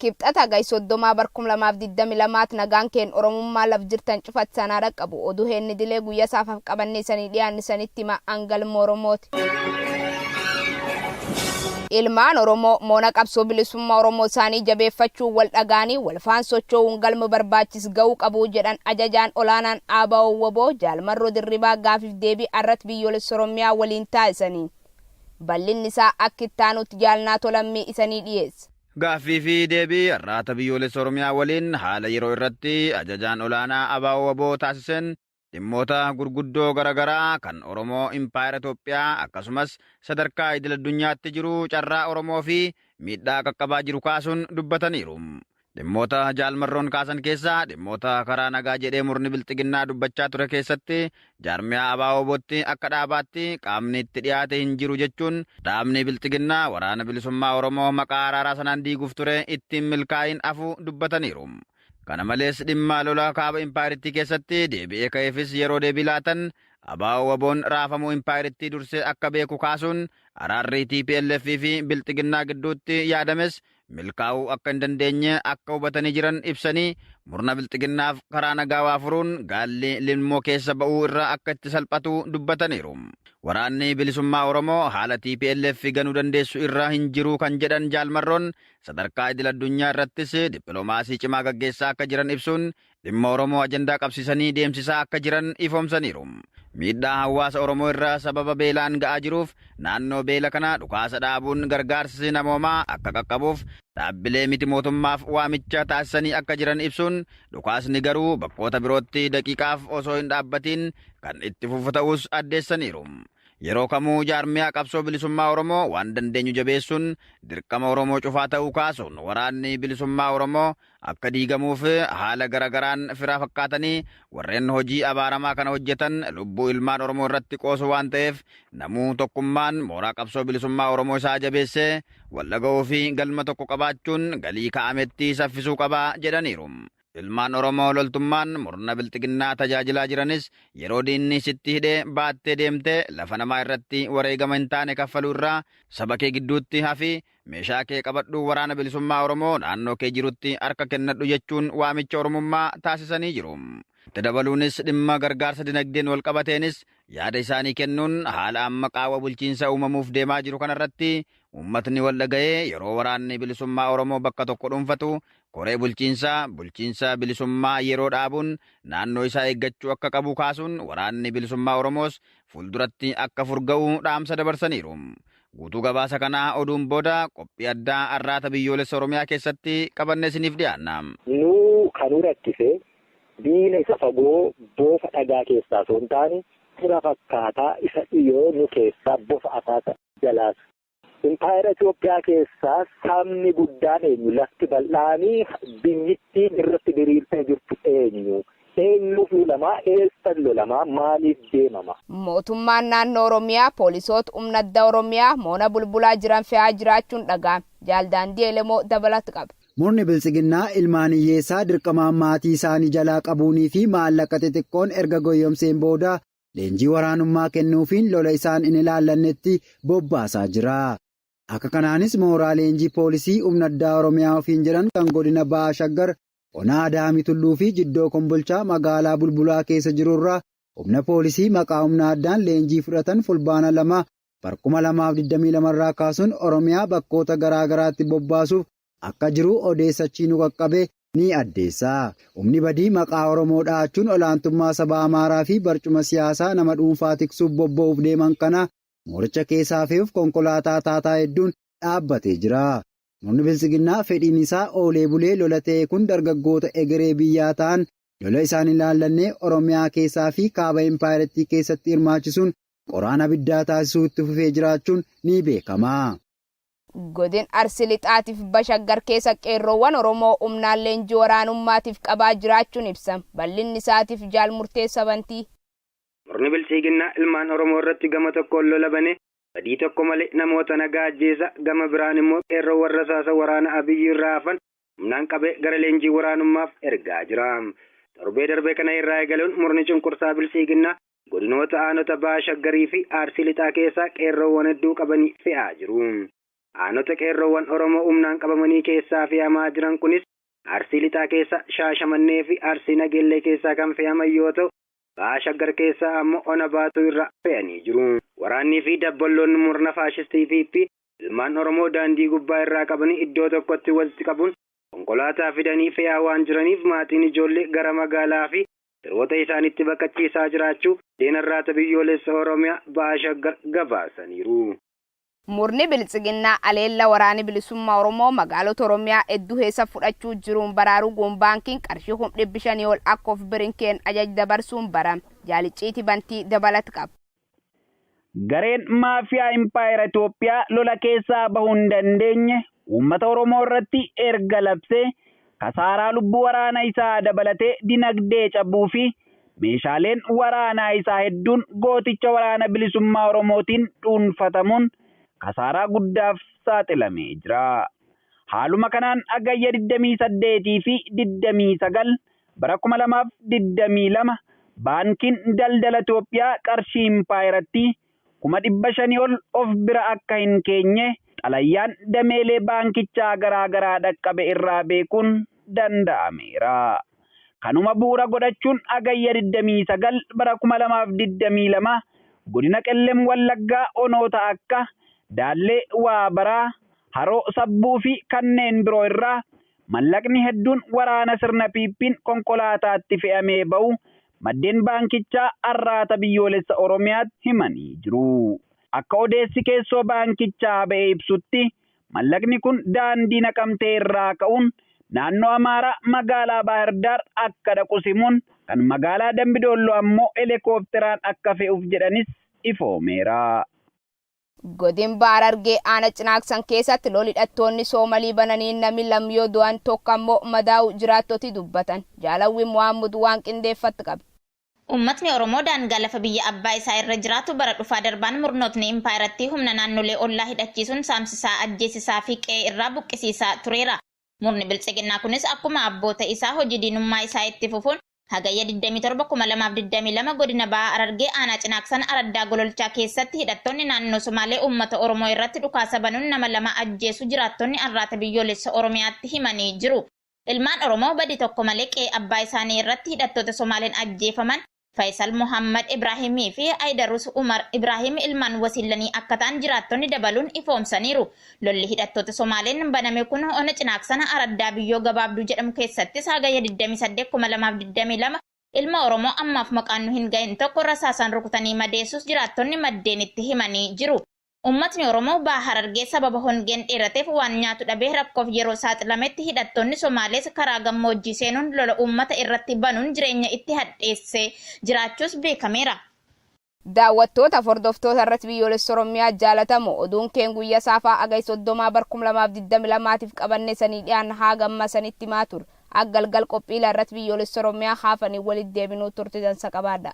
Kibxata Hagay 30 bar 2022 nagaan keen Oromummaa laf jirtan cufat sanaa dhaqqabu. Oduu heenni dilee guyya saafaf qabannee isanii dhiyaanne sanitti hima angalma Oromooti. Ilmaan Oromoo moona qabsoo bilisummaa Oromoo isaanii jabeeffachuun wal dhagaanii wal faan socho'uun galma barbaachis ga'uu qabu jedhan ajajaan olaanaan ABO-WBO Jaal Marroo Dirribaa gaafiif deebii Arrat Biyyoolessa Oromiyaa waliin taasisaniin. Bal'inni isaa akka itti aanutti Jaal Naatoo Lammii isanii dhiyeessa. Gaaffii fi deebii Arraata Biyyoolessa Oromiyaa waliin haala yeroo irratti ajajaan olaanaa ABO-WBO taasiseen dhimmoota gurguddoo garagaraa kan Oromoo Impaayera Itoophiyaa akkasumas sadarkaa idil-addunyaatti jiru carraa Oromoo fi miidhaa qaqqabaa jiru kaasuun dubbataniiru. Dhimmoota Jaal Marroon kaasan keessaa dhimmoota karaa nagaa jedhee murni Bilxiginnaa dubbachaa ture keessatti jaarmiyaa ABO-WBOtti akka dhaabaatti qaamni itti dhiyaate hin jiru jechuun dhaabni Bilxiginnaa Waraana Bilisummaa Oromoo maqaa araaraa sanaan diiguuf ture ittiin milkaa'iin afu dubbataniiru. Kana malees dhimma lola kaaba impaayerittii keessatti deebi'ee ka'eefis yeroo deebii laatan ABO-WBOn raafamuu impaayerittii dursee akka beeku kaasuun araarri tplf fi Bilxiginnaa gidduutti yaadames milkaa'uu akka hin dandeenye akka hubatanii jiran ibsanii murna Bilxiginnaaf karaa nagaa waa furuun gaalli lilmoo keessa ba'uu irra akka itti salphatu dubbataniiru. Waraanni Bilisummaa Oromoo haala tplf ganuu dandeessu irra hin jiru kan jedhan Jaal Marroon Sadarkaa idil addunyaa irrattis dippilomaasii cimaa gaggeessaa akka jiran ibsuun dhimma Oromoo ajandaa qabsiisanii deemsisaa akka jiran ifoomsaniiru. Miidhaa hawaasa Oromoo irra sababa beelaan ga'aa jiruuf naannoo beela kana dhukaasa dhaabuun gargaarsi namoomaa akka qaqqabuuf dhaabbilee miti mootummaaf waamicha taasisanii akka jiran ibsuun dhukaasni garuu bakkoota birootti daqiiqaaf osoo hin dhaabbatiin kan itti fufu ta'uus addeessaniiru. Yeroo kamuu jaarmiyaa qabsoo bilisummaa Oromoo waan dandeenyu jabeessuun dirqama Oromoo cufaa ta'uu kaasuun waraanni bilisummaa Oromoo akka diigamuuf haala gara garaan fira fakkaatanii warreen hojii abaaramaa kana hojjetan lubbuu ilmaan Oromoo irratti qoosu waan ta'eef namuu tokkummaan mooraa qabsoo bilisummaa Oromoo isaa jabeessee wal dhaga'uu fi galma tokko qabaachuun galii kaa'ametti saffisuu qaba jedhaniiru. Ilmaan Oromoo loltummaan murna bilxiginnaa tajaajilaa jiranis yeroo diinni sitti hidhe baattee deemtee lafa namaa irratti wareegama hin taane kaffaluu irraa saba kee gidduutti hafi meeshaa kee qabadhuu waraana bilisummaa Oromoo naannoo kee jirutti harka kennadhu jechuun waamicha Oromummaa taasisanii jiru. Itti dabaluunis dhimma gargaarsa dinagdeen walqabateenis yaada isaanii kennuun haala amma qaawwa bulchiinsa uumamuuf deemaa jiru kanarratti uummatni wal dhaga'ee yeroo waraanni bilisummaa Oromoo bakka tokko dhuunfatu koree bulchiinsaa bulchiinsa bilisummaa yeroo dhaabuun naannoo isaa eeggachuu akka qabu kaasuun waraanni bilisummaa Oromoos fuulduratti akka furga'u dhaamsa dabarsaniiru. Guutuu gabaasa kanaa oduun booda qophii addaa Arraata Biyyoolessa Oromiyaa keessatti qabannee isiniif dhiyaanna. Nu ka nu rakkise diina isa fagoo bofa dhagaa keessaa osoo hin taane fira fakkaataa isa dhiyoo nu keessaa bofa afaasa jalaas. Impaayera Itoophiyaa keessaa sabni guddaan eenyu? Lafti bal'aanii biyyittiin irratti diriirtee jirtu eenyu? Eenyuuf lolamaa? Eessan lolamaa? Maaliif deemama? Mootummaan Naannoo Oromiyaa Poolisoota Humna Addaa Oromiyaa moona bulbulaa jiran fe'aa jiraachuun dhaga'ame. Jaal Daandii Elemoo dabalata qaba. Murni Biltsiginnaa ilmaan hiyyeessaa dirqamaan maatii isaanii jalaa qabuunii fi maallaqa xixiqqoon erga goyyomseen booda leenjii waraanummaa kennuufiin lola isaan hin ilaallannetti bobbaasaa jira. Akka kanaanis mooraa leenjii poolisii humna addaa Oromiyaa ofiin jedhan kan godina Baha Shaggar ona Adaamii Tulluu fi Jiddoo Kombolchaa magaalaa Bulbulaa keessa jiru irraa humna poolisii maqaa humna addaan leenjii fudhatan Fulbaana 2 bar 2022 irraa kaasuun Oromiyaa bakkoota garaa garaatti bobbaasuuf akka jiru odeessa achii nu qaqqabe ni addeessa. Humni badii maqaa Oromoo dhahachuun olaantummaa saba Amaaraa fi barcuma siyaasaa nama dhuunfaa tiksuuf bobba'uuf deeman kana mooricha keessaa fe'uuf konkolaataa taataa hedduun dhaabbatee jira. Murni Biltsiginnaa fedhiin isaa oolee bulee lola ta'e kun dargaggoota egeree biyyaa ta'an lola isaan hin ilaallanne Oromiyaa keessaa fi kaaba impaayerattii keessatti hirmaachisuun qoraan abiddaa taasisuu itti fufee jiraachuun ni beekama. Godin Arsi Lixaatif Ba Shaggar keessa qeerroowwan Oromoo humnaan leenjii waraanummaatiif qabaa jiraachuun ibsam. Bal'inni isaatif Jaal Murteessa Bantii. Murni Biltsiiginnaa ilmaan Oromoo irratti gama tokkoon lola banee badii tokko malee namoota nagaa ajjeesaa, gama biraan immoo qeerroowwan rasaasa waraana Abiy irraa hafan humnaan qabee gara leenjii waraanummaaf ergaa jira. Torbee darbe kana irraa eegaluun murni cunqursaa Biltsiiginnaa godinoota aanota Baha Shaggarii fi Arsii Lixaa keessaa qeerroowwan hedduu qabanii fe'aa jiru. Aanota qeerroowwan Oromoo humnaan qabamanii keessaa fe'amaa jiran kunis Arsii Lixaa keessa Shaashamannee fi Arsii Nageellee keessaa kan fe'aman yoo ta'u, Baha Shaggar keessaa ammoo Ona Baatuu irraa fe'anii jiru. Waraannii fi dabballoonni murna faashistii PP ilmaan Oromoo daandii gubbaa irraa qabanii iddoo tokkotti walitti qabuun konkolaataa fidanii fe'aa waan jiraniif maatiin ijoollee gara magaalaa fi firoota isaaniitti baqachiisaa jiraachuu maddeen Arraata Biyyoolessa Oromiyaa Baha Shaggar gabaasaniiru. Murni Biltsiginnaa aleella Waraani Bilisummaa Oromoo magaalota Oromiyaa hedduu keessa fudhachuu jiruun baraaruguun baankiin qarshii kum dhibbi shanii ol akka of bir hin keen ajaj dabarsuun barame. Jaal Icciitii Bantii dabalat qaba. Gareen maafiyaa impaayera Itoophiyaa lola keessaa bahuu hin dandeenye uummata Oromoo irratti erga labsee kasaaraa lubbuu waraana isaa dabalatee dinagdee cabuu fi meeshaaleen waraanaa isaa hedduun gooticha waraana bilisummaa Oromootiin dhuunfatamuun kasaaraa guddaaf saaxilamee jira. Haaluma kanaan Hagayya 28 fi 29 bara 2022 Baankiin Daldala Itoophiyaa qarshii impaayerattii 500,000 ol of bira akka hin keenye xalayyaan dameelee baankichaa garaa garaa dhaqqabe irraa beekuun danda'ameera. Kanuma bu'uura godhachuun Hagayya 29 bara 2022 godina Qellem Wallaggaa onoota akka Daallee Waabaraa, Haroo Sabbuu fi kanneen biroo irraa mallaqni hedduun waraana sirna PPn konkolaataatti fe'amee ba'uu maddeen baankichaa Arraata Biyyoolessa Oromiyaatti himanii jiru. Akka odeessi keessoo baankichaa ba'e ibsutti mallaqni kun daandii Naqamtee irraa ka'uun naannoo Amaaraa magaalaa Baahirdaar akka dhaqus himuun kan magaalaa Dambidoolloo ammoo elekoopteraan akka fe'uuf jedhanis ifoomeera. Godin Baha Harargee aana Cinaaksan keessatti lol hidhattoonni Soomalii bananiin nami lam yoo du'an tokko ammoo madaa'uu jiraattoti dubbatan. Jaal Hawwii Mohaammud waan qindeeffatte qabdi. Uummatni Oromoo daangaa lafa biyya abbaa isaa irra jiraatu bara dhufaa darbaan murnootni impaayerattii humna naannolee ollaa hidhachiisuun saamsisaa, ajjeesisaa fi qe'ee irraa buqqisiisaa tureera. Murni Biltsiginnaa kunis akkuma abboota isaa hojii diinummaa isaa itti fufuun Hagayya 27, 2022 godina Baha Harargee aanaa Cinaaksan araddaa Gololchaa keessatti hidhattoonni naannoo Somaalee uummata Oromoo irratti dhukaasa banuun nama 2 ajjeesuu jiraattonni Arraata Biyyoolessa Oromiyaatti himanii jiru. Ilmaan Oromoo badii tokko malee qe'ee abbaa isaanii irratti hidhattoota Somaaleen ajjeefaman Fayisal Mohaammad Ibraahimii fi Ayidaruus Umar Ibraahim ilmaan wasiillanii akka ta'an jiraattonni dabaluun ifoomsaniiru. Lolli hidhattoota Somaaleen baname kun ona Cinaaksan araddaa Biyyoo Gabaabduu jedhamu keessattis Hagayya 28, 2022 ilma Oromoo ammaaf maqaan nu hin gahin tokko rasaasaan rukutanii madeessuus jiraattonni maddeenitti himanii jiru. Uummatni Oromoo Baha Harargee sababa hongeen dheerateef waan nyaatu dhabee rakkoof yeroo saaxilametti hidhattoonni Somaalees karaa gammoojjii seenuun lola uummata irratti banuun jireenya itti hadheessee jiraachuus beekameera. Daawwattootaf hordoftoota irratti biyyoolessa Oromiyaa jaalatamoo oduun keen guyya saafaa Agay 30 bar 2022 tif qabanne sanii dhiyaanna haaga amma sanitti himaa ture. Ag galgal qophiila irratti biyyoolessa Oromiyaa haafaniin walitti deebinuu turti dansa qabaadha.